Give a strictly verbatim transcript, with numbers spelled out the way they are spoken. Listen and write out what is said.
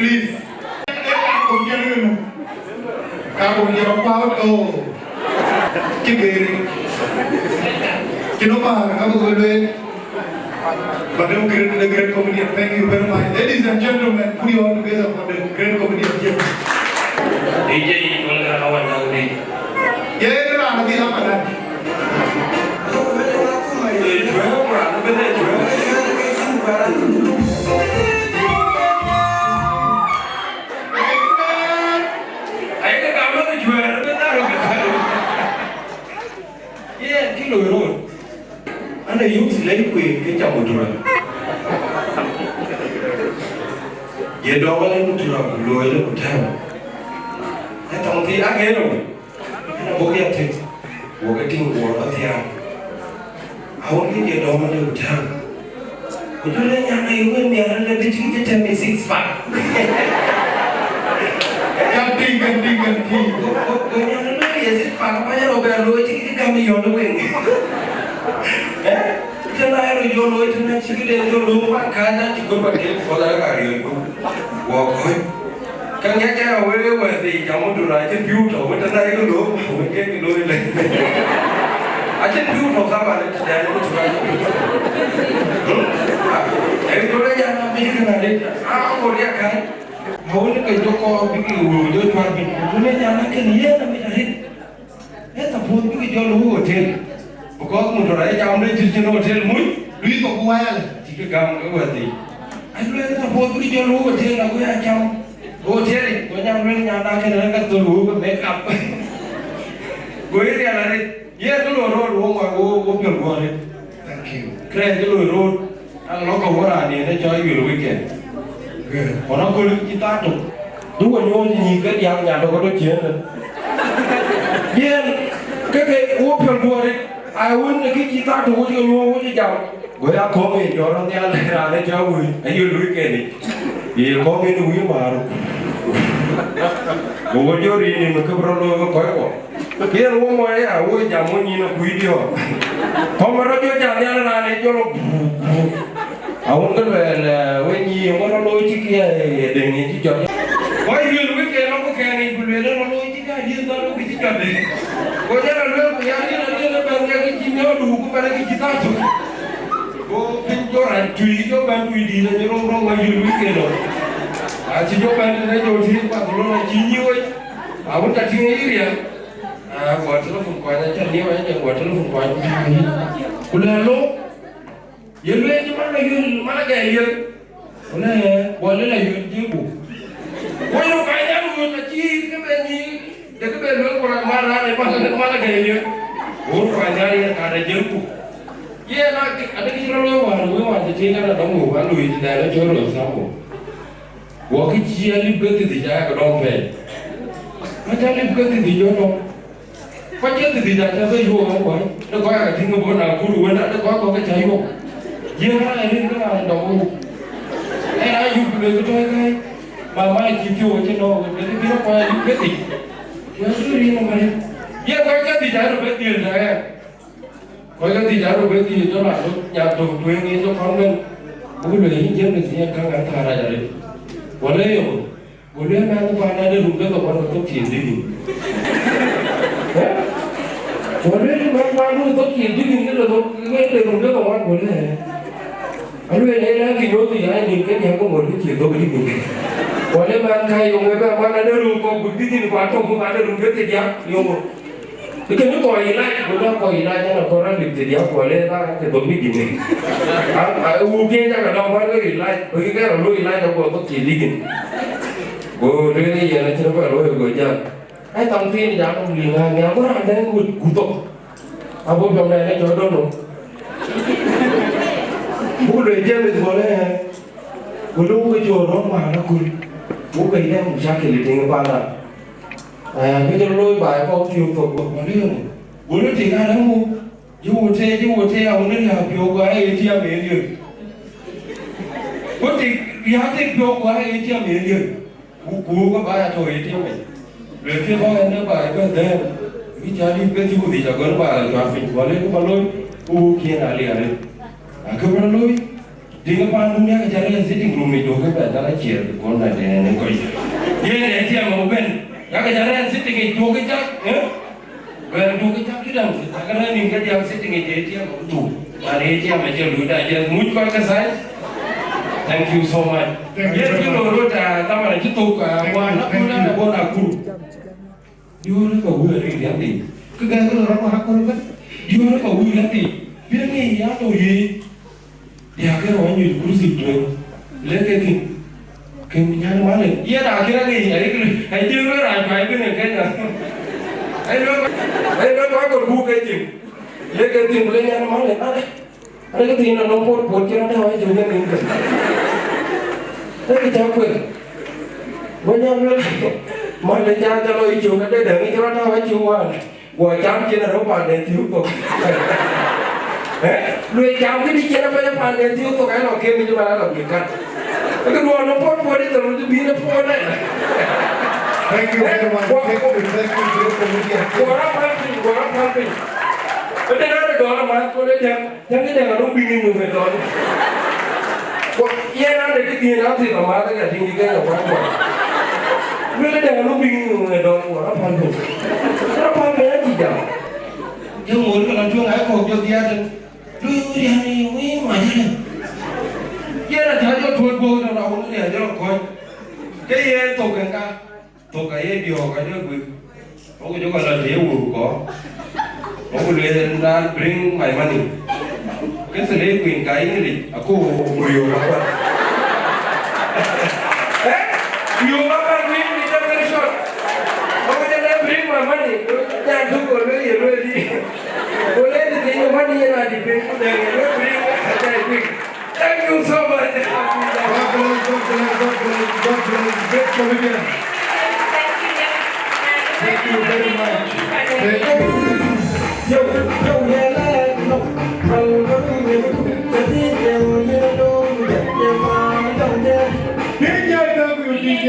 Please. Ka kun jero pa o. Kiberi. Kino mar ka bu le. But the great, the great comedian. Thank you very much. Ladies and gentlemen, put your hand together for the great comedian here. D J, you wanna go on now, D J? Yeah, yeah, yeah, yeah. Ayeke gam lɔ ke cuɛɛr ëbɛ̈n dhar ëbɛ̈n dhar. Yen kë loi rot. An, ayuk lɛc kueer ke cam Mutura. Ye dɔm alë Mutura ku looi lë ku tɛ̈ɛ̈u. Ë tɔŋ thii aɣeer ë wei. An, abuk ya tëk. Wok ke tïŋ guɔ lɔ thiaak. Awun ke ye dɔm alë ku tɛ̈ɛ̈u. Ku jɔ le nyan, ayï wën nhiaar alë bï tïŋ cï tɛ̈m ë six pack. Kan tïŋ, kan tïŋ, kan tïŋ. Go, go, go nyan alë ye six pack, ba ya rɔ bɛ looi cï kï gam yɔn weŋ. Eh? Tëna ë rɔ yɔn looi tëna cï kï den yɔn looi ba ka da cï go ba ke fɔl ara ka riɔl go. Wɔ kɔc. Ka ŋiɛc kë awël ë wɛ̈ɛ̈r thii, jam Mutura acïn pïu tɔ̈u, wën tëna yï ke looi, wën ke ke looi lë. Acïn pïu tɔ̈u thaban ë tëdɛn ë Mutura. Ë jɔl ë nyan abï kënë adï, a ŋot ya kan. Awën ke jɔ kɔɔr bïk wëu jɔ cuat bï, ku jɔl ë nyan akën yen amit arëët. Ë suppose bïk jɔ looi hotel. Because Mutura ë jam de cït cïn hotel muc, lui thok ku wɛɛl, cï ke gam ke wɛ̈ɛ̈r thii. Alueel ë suppose bïk jɔ looi hotel, ago ya cam hotel, go nyan lueel nyan akën rɛ̈n ka thöl wëu ke make up. Go ë riɛl arëët. Yen kë loi rot wo ŋɔl wo, wo piɔl guɔ arëët. Thank you. Kërɛɛc kë loi rot, an lɔ kɔ̈u wäraan yen ë cɔl Ayuel Weekend. Good. Kɔn aköl cï thaa tök. Du wä nyuɔɔc nyïïk ke diäk nyan tök ke tɔ ciëën ënë. Yen, ke ke wo piɔl guɔ arëët, a wën ë kë cï thaa tök wo cï ke nyuɔɔc wo cï jam. Go ya kɔ̈ŋ en jɔt rɔt nhial raan ë cɔl Wëi, Ayuel Weekend yic. Ye kɔ̈ŋ en wïï maar. Go wo jɔ riin ë ke bï rɔt looi ke kɔc kuɔ. Ke yen wo mɔc aya, wo jam wo nyin akuc diɔ̈ɔ̈k. Kɔ̈k rɔt jɔ jam nhial raan ë jɔl buk, buk. Awun ke luɛɛl, eh, we nyin ŋö rɔt looi cï kiɛ, eh, deŋ ë cï jɔt. Kɔc Ayuel Weekend lɔ ku kɛn yic ku lueel rɔt looi cï kiɛ, adiën dhɔl ku cï jɔt deŋ. Go jɔl a lueel ku ya, adiën, adiën ëbɛ̈n ke cï miɔɔc du ku bɛ̈n ke cï thaa tök. Go piny jɔ rac tui, jɔ bɛ̈n tui dïït, aye rou rou Ayuel Weekend lɔ. Acï jɔ bɛ̈n tëde jɔ tïŋ Barcelona cï nyïï wec. Awun ca tïŋ ë yï riɛl. Ah, guɔ telephone kuany, aca niɔp, aca guɔ telephone kuany. Ku lɛ̈k lo, ye lueel cï man Ayuel, man Agɛ̈i Liëk. Ku lɛ̈k, guɔ lël Ayuel jiëëku. Ku yök kuany nyan ɣöt acï ke ben nyïï, de ke ben lueel ku raan man raan ë man, man Agɛ̈i Liëk. Ɣöt kuany nyan yen ka de jiëëku. Yen a, adek cï rɔt looi wään, wëu wään cï tïŋ an, adɔm wëu wään looi tëdɛn acɔl röt thambo. Guɔ kë cï alip ke thiërdhïc aya ke dɔm pɛɛi. Ka cä alip ke thiërdhïc jɔ dɔm. Ka cï thiërdhïc acä bɛ yuɔɔk ë kuany. De kɔc aa tïŋ ke bɔ̈ Nakuru wën, de kɔc kɔ̈k ke cä yuɔɔk. Jiëëŋ raan rin ke raan dɔm wëu. Ë raan yup ku luelkï tɔ̈i kääc. Mama cï piɔ̈u acï nɔ̈k wën, de kë bï rɔt kuany alip ke thiërdhïc. Wën cï rin ë mär. Ye kɔc ke thiërdhïc aa röt bɛ dhiël tɛ̈ɛ̈n. Kɔc ke thiërdhïc aa röt bɛ dhiël jɔ raan tök, nyan tök tueŋ yen jɔ kɔn bɛ̈n. Buk lueel yïn James yen käŋ aa thaar rac arëët. Wala yök, go lueel mɛnh paan ade rum ke thok wan ke thok cin dït yïn. Go lueel mɛnh paan rum thok cin dït yïn ke thok, ke rum ke thok wan go lueel. Alueel ë rɛ̈ɛ̈r kë nyuɔɔth ya nyin ke diäk ke ŋot ke cin thok dït yïn. Wala mɛnh ka yök ë bɛ man ade rum kɔ̈k bïk dït yïn ku atök bïk ade rum ke thiërdiäk yök. Kënë kɔc ilac, ku lɔ kɔc ilac, an, akɔn rɔt lip thiërdhiäk, ku ale raan ke dhok dït dït. A, a, wuk ke cak dɔm bän ke ilac, ku ke rɔt looi ilac, aguɔ dhok cï dït dït. Go lueel ë yen acïn bä looi, go jäl. Ai, thaŋ thiin jam nɔm liŋ ŋa, ŋa bä raan dɛ̈ ŋut ku thok. Ago jɔŋdɛn ë jɔ dɔ̈ nɔm. Buk lueel James, go le, ku luk ke cɔɔr rɔt maan aköl. Buk ke dɛ̈ mucakil ë tiŋ ë paan. Aa, kë cï rɔt looi baai kɔ̈k thiöök thok bɔ̈, wën ë ŋö? Wën ë tik arɛ̈m muk, jï wo tëë, jï wo tëë, awën ë riääk piɔ̈u guɔ aa A T M ë liëk. Ku tik riääk tik piɔ̈u guɔ aa A T M ë liëk. Ku, ku wok ë baai atɔ̈ A T M yic. Luelkï bä ɣɛn ë baai bɛ dhɛ̈ɛ̈r, bï cä dït ke thiöök dhic agɔl baai la cuat piny, ku alëkï bä looi, ku wok kiɛ̈n aa liaar ë. Akë bä looi, Tiŋ pan dun yak ca rɛn sitting room ic duɔ̈k bɛ̈n, dhal aciɛɛr bï kɔn bɛ̈n tënë kɔc. Yen ë tiam ë bɛ̈n, yak ca rɛn sitting ic duɔ̈k cak, eh? Bɛ̈n duɔ̈k cak tëdäŋ, yak rɛn nïn ke diäk sitting ic ë tiam ë thuk. Man ë tiam ë cï luui da jɛ muc kɔc ke sai. Thank you so much. Thank you very much. Yen cï lɔ rot, ah, dhaman acï thok, ah, wan akut, thank you, wan akut. Diöörë ka wïc arëët riäk yic, kë gɛ̈k rɔt ma akɔ̈l ëbɛ̈n. Diöörë ka wïc riäk yic, bï ŋic ya tɔ̈ yic. Diäk ke rɔt nyuc kurthi tueŋ, lek ke thïn. Ke nyan malë, yen akï rɛ̈k yic, ayï, ayï diöörë raan cuai bï në Kenya. Ayï lɔ, ayï lɔ kɔc kɔ̈k buk ke cïn. Lek ke thïn, ku le nyan malë, ah, Arëk thiin anɔŋ puɔ̈t puɔ̈t cï rɔt tääu acök ë nïn kë. Ee kë cä kueth. Go nyam lueel, man de cä jɔ lɔ yï cök, ade däŋ cï rɔt tääu acök wään. Guɔ cam cïn aröp panden thiëëu thok. Eh? Lueel cam këdï cïn apɛi panden thiëëu thok, ë lɔ kem cï man alɔ bï kat. Ee kë duɔɔn anɔŋ puɔ̈t puɔ̈t ë thok, bï në puɔ̈t ë. Thank you very much. Thank you, thank you, great comedian. Guɔ rɔt päl piny, guɔ rɔt päl piny. Ade rɔt ë dɔɔr amath, ku le däŋ. Tiɛŋkï dɛ̈ŋ anɔŋ bï ŋic nu ë dɔn. Ku yen an, de kë dhiëëth an, thith amääth, ka tïŋ kë Kenya kuany kuany. Lueel dɛ̈ŋ anɔŋ bï ŋic nu ë dɔn, ku rɔt päl piny. Rɔt päl piny acï jam. Jɔ ŋoot ke lɔ tueŋ, aa kɔ̈k jɔ dhiaat tën. Lueel riän ë yöŋ ë mac ëlë. Yen aca jɔ tuöt guɔ̈k tën, awun riän jɔ lɔ kɔ̈c. Ke yen thok en ka. Thok aye diɔ̈ɔ̈k, ka jɔ guik. Ɣok jɔ kɔc lɔ të ye wur kɔ̈k. Ɣok lueel, "Bring my money." Ke thëlë kuïn ka English, aku ku yöök apath. Eh? Yöök apath ku English jɔ very short. Ɣok jɔ le, "Bring my money." Nyan tök go lueel ye lueel dï. Go le, "Dï thïn, money yen adï piny, ku dɛ̈ŋ ye lueel bring, aca ye kuïn." Thank you so much. God bless, God bless, God bless, God bless. Great comedian. Thank you very much. Thank you. Yo.